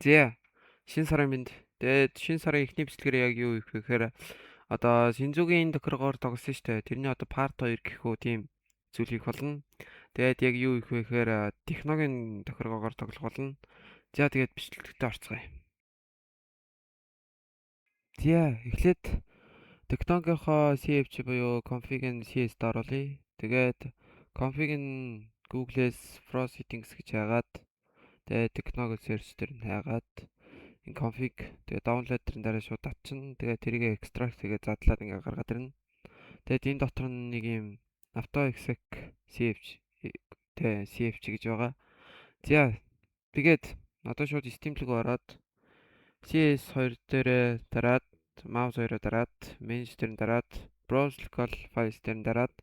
За, шинэ сарын мэнд. Тэгээд шинэ сарын эхний бичлэгээр яг юу хийх вэ гэхээр одоо Синзүгийн тохиргоор тоглосон шүү дээ. Тэрний одоо part 2 гэх үү тийм зүйл хийх болно. Тэгээд яг юу хийх вэ гэхээр техногийн тохиргоогоор тоглох болно. За, тэгээд бичлэгтээ орцгоё. За, эхлээд техногийнхоо CFG буюу config and CS-д оруулъя. Тэгээд config нь Google-ээс Pro settings гэж хайгаад, тэгээд техног search дээр нь хайгаад, энэ config, тэгээд download тэрэн дараа шууд татчихна. Тэгээд тэрийг extract хийгээд задлаад ингээ гаргаад ирнэ. Тэгээд энэ дотор нь нэг юм auto exec CFG тэ CFG гэж байгаа. За, тэгээд одоо шууд Steam руу ороод CS2 дээр дараад, mouse 2-оо дараад, manage дээр нь дараад, browse local files дээр нь дараад,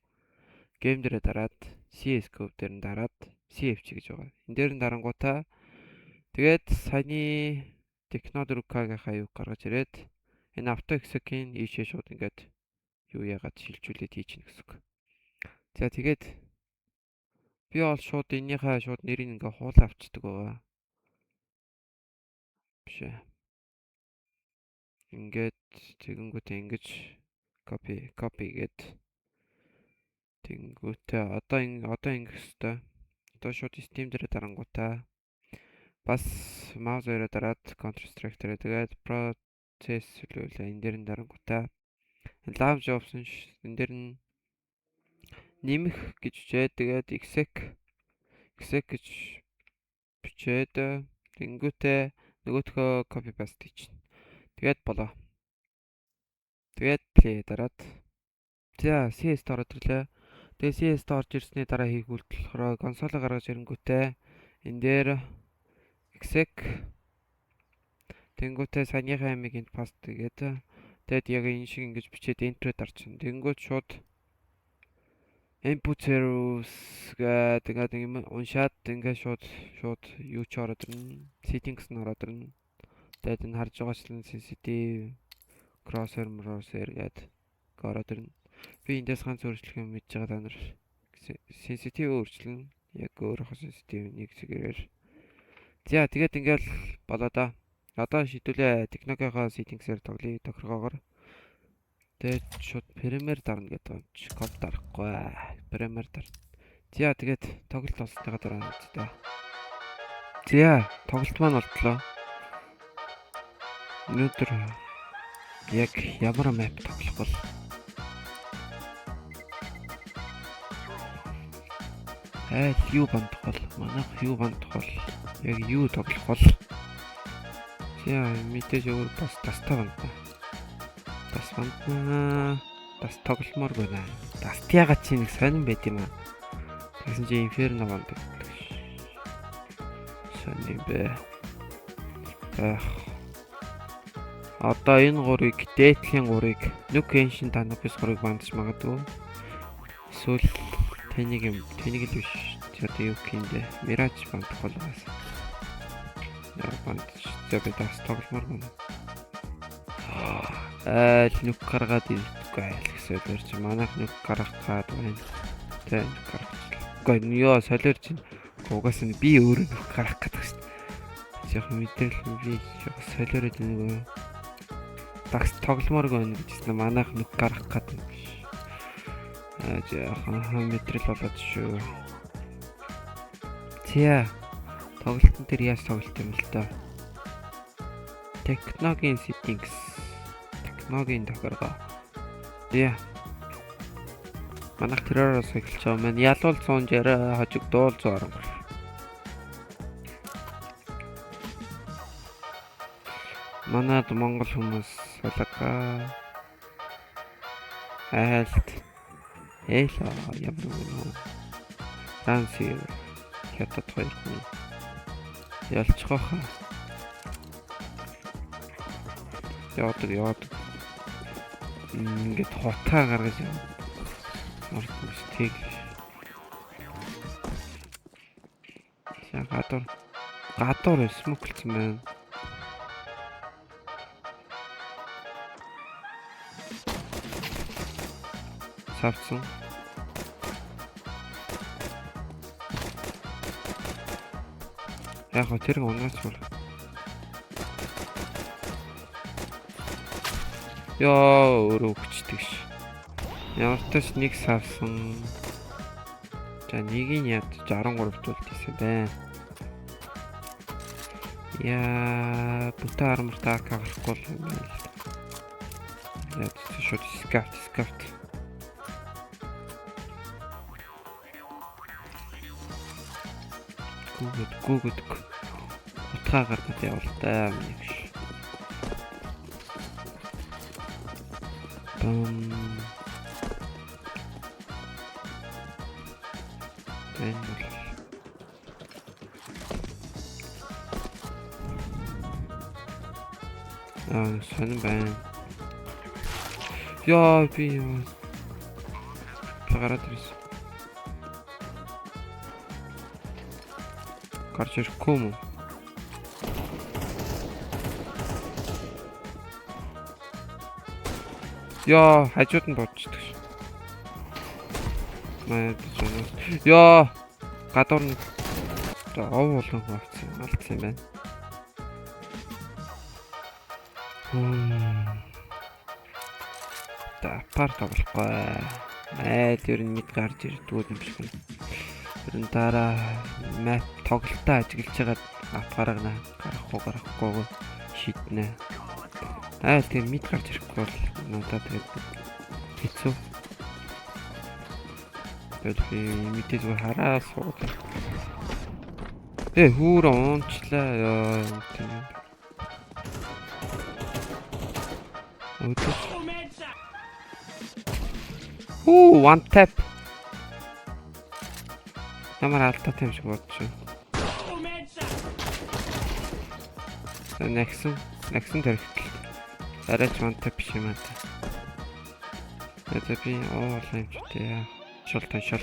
game дээрээ дараад, CS:GO дээр нь дараад, CFG гэж байгаа. Энэ дээр нь дарангуутаа тэгээд саяны Techno4K-гийнхаа юг гаргаж ирээд энэ auto exec-ийн ийшээ шууд ингээд юу яагаад шилжүүлээд хийчихнэ гэсэн үг. За, тэгээд би бол шууд эннийхээ шууд нэрийг ингээ хуулаа авчдаг байгаа. Биш ээ. Ингээд тэгэнгүүтээ ингэж copy copy гээд тэгэнгүүтээ одоо ингэх хэвээр. Одоо шууд Steam дээр дарангуутаа бас mouse хоёроо дараад, Counter Strike дээр тэгээд process хэлвэл энэ дээр нь дарангуутаа launch option энэ дээр нь нэмэх гэж бичээд, тэгээд exec exec гэж бичээд, тэгэнгүүтээ нөгөөтгөө copy paste хийчихнэ. Тэгээд болоо. Тэгээд play дараад, за, CS-д ороод ирлээ. Тэгээд CS-д орж ирсний дараа хийх үйлдэл болохоор консолоо гаргаж ирэнгүүтээ энэ дээр exec, тэнгүүтээ саяныхаа амиг энд paste тэгээд тэгээд яг энэ шиг ингэж бичээд enter дарчихна. Тэнгүүт шууд input service гэдэг ингээд юм уншаад ингээд шууд шууд юу ч ороод ирнэ. Settings нь ороод ирнэ. Тэгээд энэ харж байгаачлан sensitive crosshair crosshair гэдэг ороод ирнэ. Би эндээс ганц өөрчлөх юм мэдж байгаа, та нар sensitive өөрчлөн. Яг өөрийнхөө sensitive нэг зүгээрээр. За, тэгээд ингээл болоо да. Одоо шийдүүлээ техногийнхоо settings-ээр тоглоё тохиргоогоор. Тэгээд шууд Premier дарна гэдэг юм чи код дарахгүй. Premier дарна. За, тэгээд тоглолт болсныхаа дараа үзье. За, тоглолт маань болтлоо. Өнөөдөр яг ямар map тоглох бол? Айл юу бандах бол? Манайх юу бандах бол? Яг юу тоглох бол? За, мэдээж өөр бас тастай бандна. Тас бандна. Тас тогломоор байна. Dust ягаад чи нэг сонин байд юм аа. Тэгсэн чи Inferno бандаг. Сонин бэ. Ах. Одоо энэ гурыг, дээдлийн гурыг, Nuke, Ancient, Anubis гурыг бандаж магадгүй. Эсвэл тэнийг юм, тэнийг л биш. Одоо юу гэх юм бэ? Mirage бандах болгоос. Яа бандаж. За, би Dust тогломоор байна. Айл nuke гаргаад ирдэггүй айл гэсэн солиор чи манайх nuke гаргах гад байна. Тэ, nuke гаргах. Үгүй ёо, солиор чинь угаасаа би өөрөө nuke гаргах гэдэг шүү дээ. Яг мэдрэл би солиороод нэг Dust тогломооргүй байна гэжсэн, манайх nuke гаргах гад юм биш. Аа, жаахан мэдрэл болоод шүү. За, тоглолтын дээр яаж тоглолт юм л доо. Техногийн settings, технологийн тохиргоо. За. Манайх терророос эхэлж байгаа маань ялуул 160, хожигдуул 113. Манад монгол хүмүүс салага. Айлт. Эйла ямар нэг Франц, хятад хоёр хүн ялцгоох. Явдаг явдаг. Ингээд хутаа гаргаж явна. Урд биш тэг. За, гадуур гадуур smoke лсэн байна. Савцсан. Яг гоо тэр унаач бол. Йоо, өөрөө өгчдөг ш. Ямар ч тач нэг савсан. За нэгийг яд 63 тулд хийсэн байна. Яа, бүтэн армор таак гарахгүй л юм байна л. Яа, шууд скафт. Гүгэд. Утгаа гаргаад явал та миний биш. Бам. Энэ бол сонин байна. Яа, би юм. Гараад ирсэн. Гарч ирэхгүй юм уу? Яа, хажууд нь бодчихдаг ш. Маа Яа, гадуур нь ов болон авсан, алдсан юм байна. За, пар тоглохгүй. Айл ер нь мэд гарч ирдгүү юм шиг байна. Ер нь дараа map тоглолтоо ажиглаж байгаад ап гаргана. Гарахгүй шийднэ. Айл тэгээ мэд гарч ирэхгүй бол надад тэгээд хэцүү. Тэгээд би мэдээ зүгээр хараа суугаад. Хүүр уунчлаа. Яа, тийм. Өдөс. Хүү, one tap. Ямар алдаатай юм шиг бодож байна. Нэгсэн тэрхтэл. Арайч one tap биш юм аа. За би уулын юм ч тий. Шол тань шол.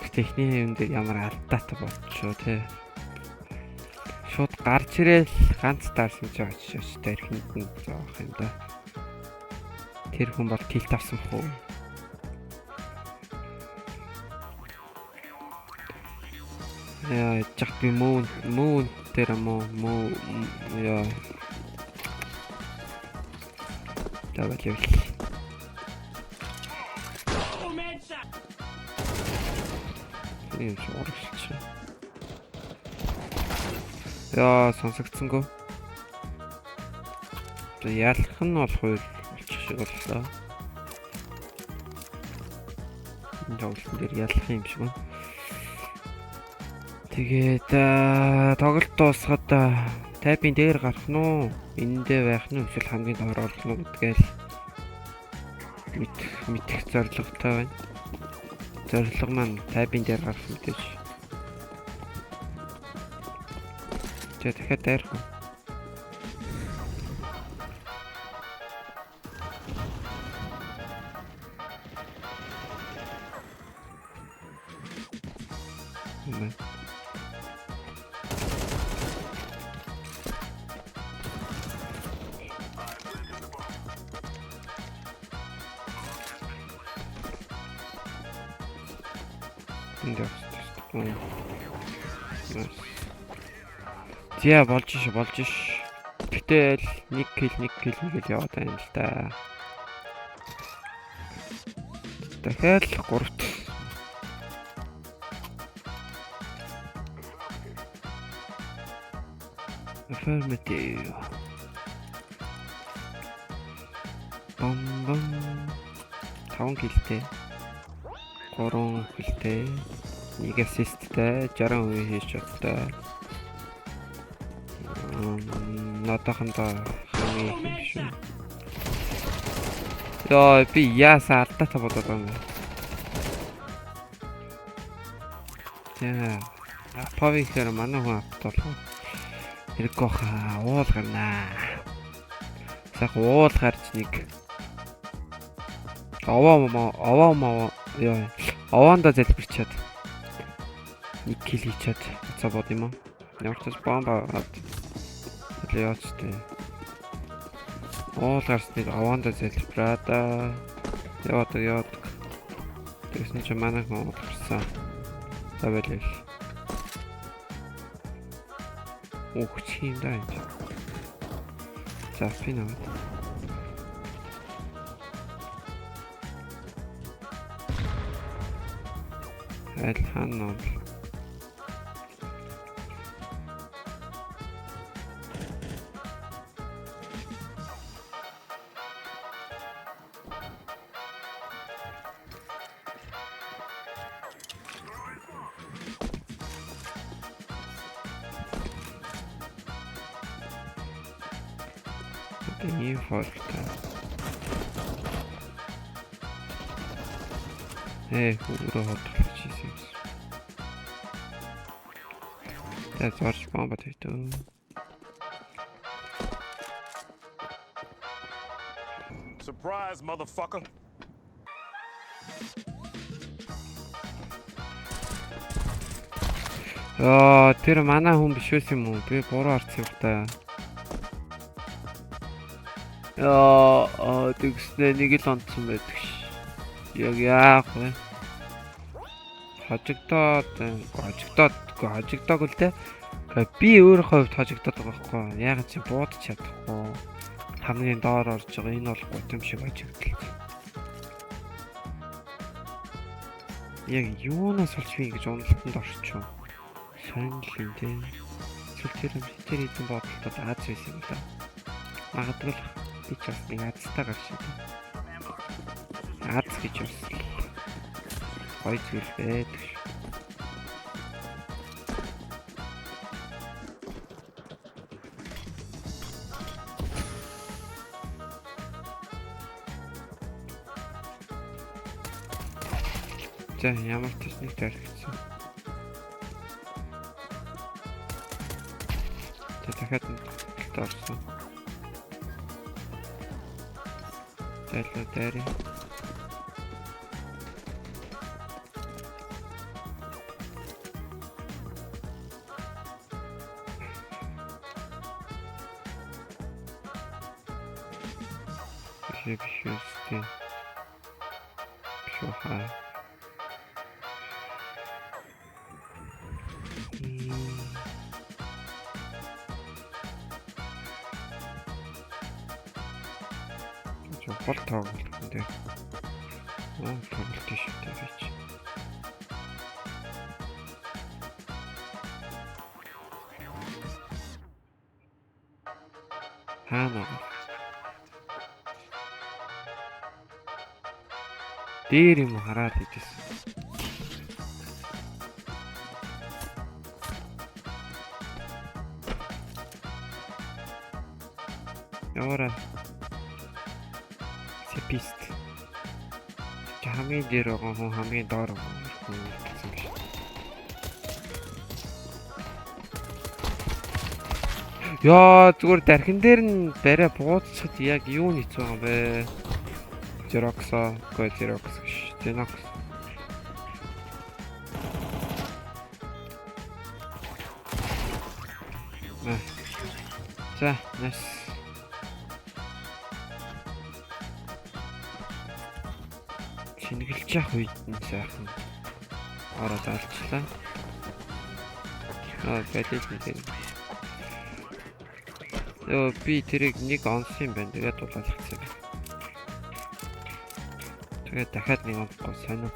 Гэтэ эхний юм дээр ямар алдаатай бодчихоо тий. Шууд гарч ирээл ганц дарсан ч очиж тэрхэнд нь заах юм да. Тэр хүн бол тилт авсан бах уу? Яа, жах би мөн тэр мөө яа. Тавал явал. Тийм шиг урагшилж. Яа, сонсогдсонгүй. За ялах нь бол хууль болчих шиг боллоо. Энэ тоглолтын дээр ялах юм шиг байна. Тэгээд тоглолт дуусгаад тайпын дээр гарах нь уу? Эндээ байх нь эсвэл хамгийн доор орох нь гэдгээл мэдэх зорилготой байна. Зорилго маань тайпын дээр гарах мэдээж. За дахиад дайрах уу? За болж ш. Гэтэл 1 кил 1 кил хийгээл яваад байна л да. Дахиад 3-т. Affirmative. Бам бам. 5 килтэй. 3 килтэй. 1 ассисттэй, 60% хийж чадтай. Надаханда хамгийн их юм биш үү? Яа, би яасаа алдаатай бодоод байгаа юм бэ? За, Апави гэхээр манай хүн апт болох. Хэрэггүй хаа, уул гарнаа. Сайхан уул гарч нэг овоо яа, овоонда залбирчаад нэг кил хийчихэд буцаа бод юм уу? Ямар ч бомба аваад яач тээ. Уул гарсныг овоонда залбираа да. Яваад. Тэгсэн чинь манай хүн уул гарсан. За байлаа. Өгч юм да энэ. За би наваад. Аль хаана вэ? Одоо ийм фортой. Өөрөө хотлож хийсэн юм. За зорж бомба тавьдаа. Surprise, motherfucker. Аа, тэр манай хүн биш байсан юм уу? Би буруу харсан юм та. Яа, тэгснэ нэг л онцсон байдаг ш. Яг яах вэ? Хожигдоод, хожигдоод, хожигдоогүй л дээ. Би өөрийнхөө хувьд хожигдоод байгаа байхгүй. Яг чи буудаж чадахгүй. Хамгийн доор орж байгаа энэ бол гутам шиг хожигдол. Яг юунаас болж би ингэж уналтанд орчих вэ? Сонирхол юм дээ. Эсвэл тэр хэдэн бодолтод аз байсан юм да. Магадгүй л би ч бас нэг азтай гарч ирсэн. Аз гэж бас гоё зүйл байдаг шүү. За ямар ч нэг тархицсан. За дахиад нэг орсон. Зайлаа дайрын. Биш биш үстэй. Биш хаа. Гол тоглолт юм дээр. Аа тоглолт шүү дээ би чи. Хаана байгаа? Дээр юм хараад идэсэн. Яваарай. Сепист. Чи хамгийн дээр байгаа хүн хамгийн доор байгаа хүн гэсэн биш. Яа, зүгээр дархин дээр нь барай бууцчихад яг юу нийц байгаа юм бэ? Xerox, үгүй Xerox гэж. Xenox. За, nice. Чингэлж явах үед нь сайхан ороод алчлаа. Аа, балил нэг. Йоо, би тэрийг нэг онсон юм байна. Тэгээд улаалгацсан юм. Тэгээд дахиад нэг онохгүй сонио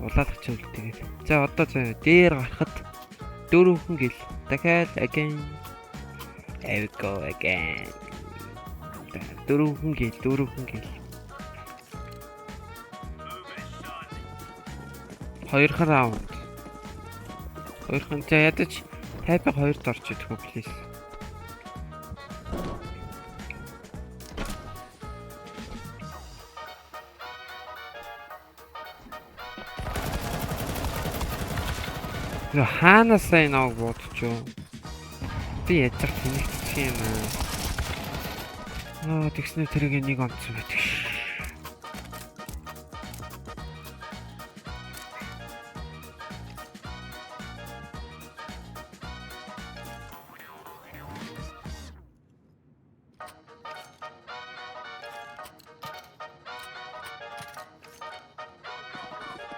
улаалгах юм л тэгээд. За одоо заа дээр гарахад дөрөвхөн гэл дахиад again. There we go again. Дөрөвхөн гэл, дөрөвхөн гэл. Хоёрхан раунд. Хоёрхан за ядаж 52-д орж идэх үү please. Хаанаас энэ ог бодчихоо. Би яаж ч тэнэгтчих юм аа. Аа тэгснэ тэрийг нэг онцсон байдаг ш.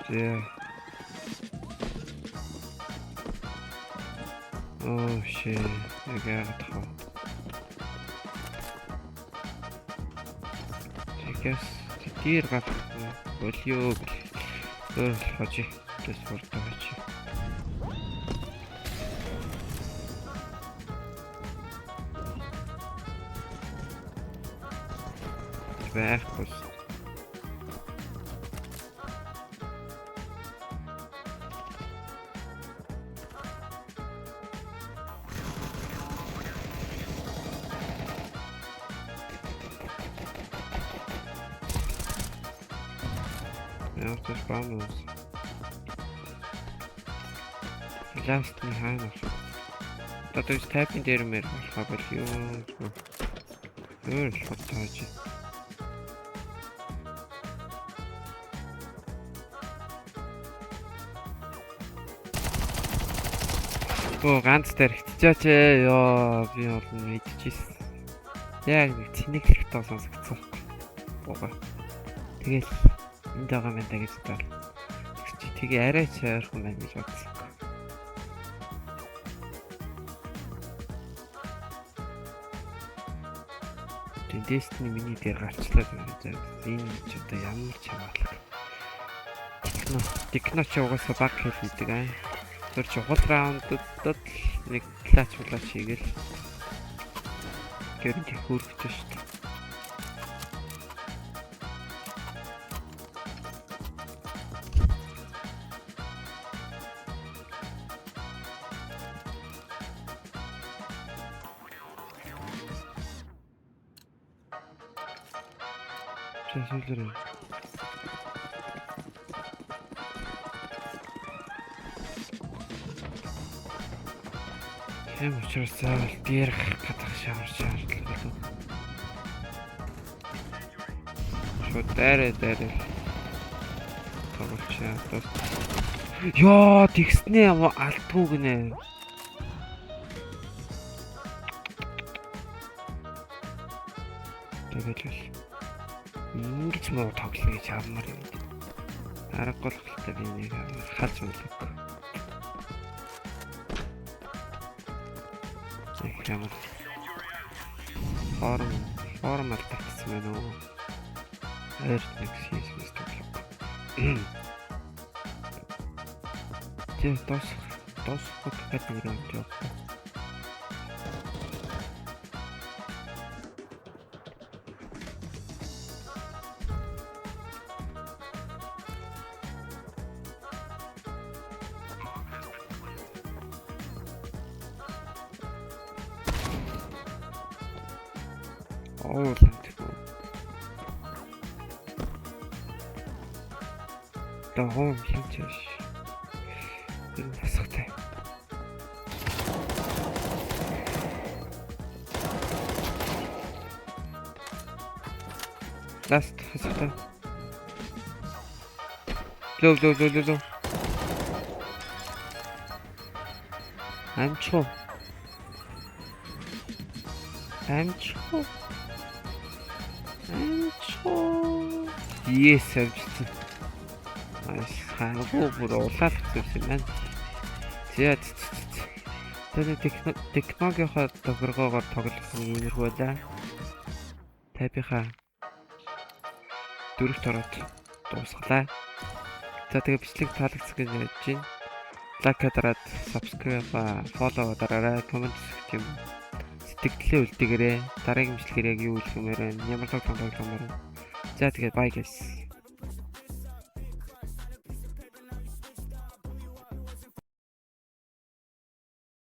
Yeah. Oh shit, яг яагаад тах вэ? Тэгээс дээр гарах болио гэл. Өөр хожи. Тэс буртай хож. Байхгүй шүү. Ямар ч бам уус. Last нь хаана болох? Одоо тэгж тайпын дээр мэр болохоо бол юу өөр л тааж. Оо, ганц дээр хэвчээч ээ. Йоо, би бол мэдчихсэн. Яг нэг цэнэглэх тоо сонсогдсон байхгүй. Бууга. Тэгэл энд байгаа юм да гэж бодвол. Чи тэгээ арай ч ойрхон байна гэж бодсон. Тэгээ Destiny миний дээр гарчлаа гэж байна. Энэ ч одоо ямар ч хамгаалах. Техно ч угаасаа баг хэл хийдэг аа. Тэр чухал раундад л нэг клач булаач хийгээл. Тэр нь хөөргөж шүү дээ. За сүүлээр. Тийм учраас заавал дээр гарах гэдэг шаардлага болов. Шууд дайраа дайраа. Тоглолчаа. Йоо, тэгснээ алдгүй гинэ. Тэгэл л. Ингэж муу тоглоно гэж хармаар юм. Аргагүй л хэлтэй би нэг халж мөлөг. Их ямар форм алдагдсан байна уу? Ойр нэг CS тоглох. Тэг дуусах гэдэг нэг раунд явах. Оол амтгүй. Дагуу хэмжээш. Тэр насахтай. Last хасахтай. Лөө лөө лөө лөө лөө. Амчуу. Амчуу. Амчуу. Yes, амжсан. Nice. Хангуу бүр улаалах зүйлс юм байна. За тэр технологийнхаа тохиргоогоор тоглох нь иймэрхүү байлаа. Тайпынхаа дөрөвт ороод дуусгалаа. За тэгээ бичлэг таалагдсан гэж бодож байна. Лайк дараад, subscribe, follow дараарай, коммент хийх юм. Сэтгэлдээ үлдээгээрэй. Дараагийн бичлэгээр яг юу хэлэх юм бэ? Ямар тоглоом тогломоор. За тэгээд bye guys.